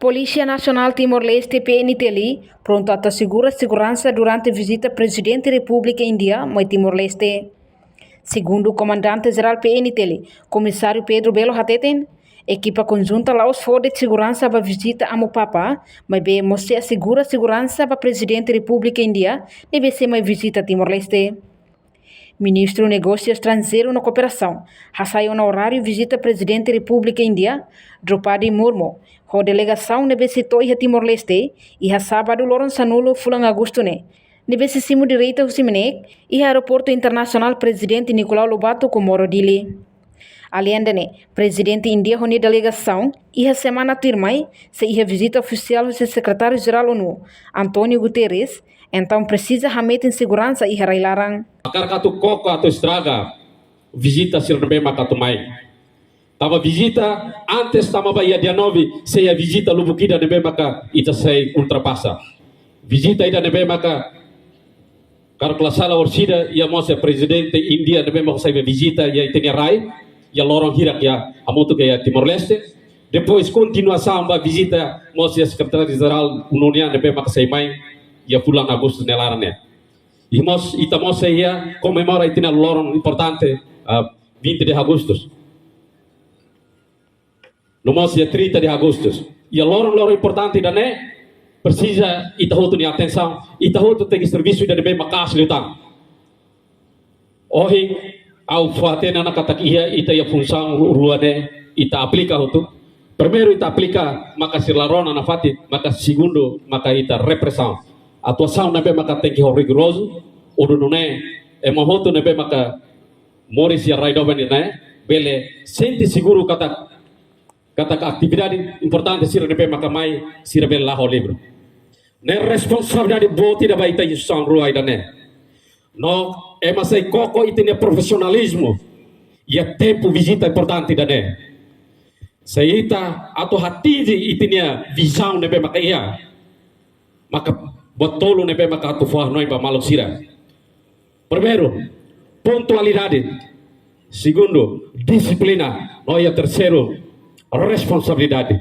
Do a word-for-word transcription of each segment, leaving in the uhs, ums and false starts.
Polísia Nasionál Timor-Leste, P N T L, prontu atu asegura seguransa durante vizita Prezidente Repúblika Índia mai Timor-Leste. Segundu Komandante Jerál P N T L, Komisáriu Pedro Belo hateten, ekipa konjunta la'ós fó de'it seguransa ba vizita Amu Papa, maibé mós sei asegura seguransa ba Prezidente Repúblika Índia, ne'ebé sei mai vizita Timor-Leste. Ministru Negósiu Estranjeiru no Kooperasaun hasai ona oráriu vizita Prezidente Repúblika Índia, Droupadi Murmu, ho delegasaun ne'ebé sei to'o iha Timor-Leste, iha sábadu loron sanulu fulan Agostu ne'e, ne'ebé sei simu direta husi MNEK, iha Aeroportu Internasionál Prezidente Nicolau Lobato Comoro Dili. Aleinde ne'e, Prezidente Índia ho nia delegasaun, iha semana tuirmai, sei iha vizita ofisiál husi Sekretáriu Jerál ONU, António Guterres, entaun presiza hametin seguransa iha rai-laran. Hakarak atu koko atu estraga vizita sira ne'ebé maka atu mai. Tanba vizita antes tama ba iha dia nove, sei iha vizita lubuk ida ne'ebé maka ita sei ultrapasa. Vizita ida ne'ebé maka, karik la sala orsida, iha mós iha Prezidente Índia ne'ebé maka sai ba vizita iha ita-nia rai, iha loron hirak iha hamutuk iha Timor-Leste. Depois kontinuasaun ba vizita mós iha Sekretáriu Jerál ONU nian ne'ebé maka sei mai iha fulan Agostu nia laran ne'e. I mós, ita mós sei iha komemora ita-nia loron importante, ah, vinte de Agosto. No mós iha trinta de Agosto. Iha loron-loron importante ida-ne'e, presiza ita hotu nia atensaun, ita hotu tenke servisu ida ne'ebé maka'as liután. Ohin, ha'u fó-hatene ona katak iha ita-nia funsaun ru-, rua ne'e, ita aplika hotu. Primeiru ita aplika maka sira la rona nafatin, maka segundu maka ita represaun. Atuasaun ne'ebé maka tenke ho rigorozu, hodi nune'e ema hotu ne'ebé maka moris iha rai doben ne'e, bele sente seguru katak, katak atividade importante sira ne'ebé maka mai, sira bele la'o ho livre. Ne'e responsabilidade boot ida ba ita instituisaun rua ida-ne'e. No ema sei koko ita-nia profisionalizmu iha tempu vizita importante ida-ne'e. Se ita atu atinje ita-nia vizaun ne'ebé maka iha, maka buat tolu ne'ebé maka atu fó-hanoin ba maluk sira. Primeiru, pontualidade. Segundu, dixiplina. No iha terseiru, responsabilidade.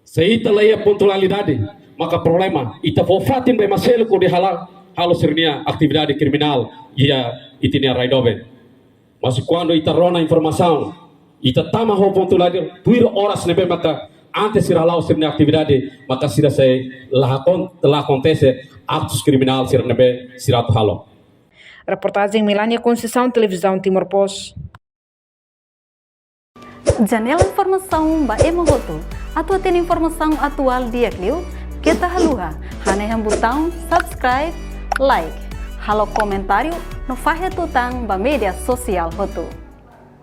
Se ita la iha pontualidade, maka problema. Ita fó fatin ba ema seluk hodi halo, halo sira-nia atividade kriminál iha ita-nia rai doben. Mas kuandu ita rona informasaun, ita tama ho pontualidade, tuir oras ne'ebé maka antes sira hala'o sira-nia atividade, maka sira sei la akon-, la akontese aktus kriminál sira ne'ebé sira atu halo. Reportajen Melania Conceição, Televizaun Timor Post. Janela informasaun ba ema hotu. Atu hatene informasaun atuál di'ak liu, keta haluha hanehan butaun subscribe, like, halo komentáriu no fahe tutan ba média sosiál hotu.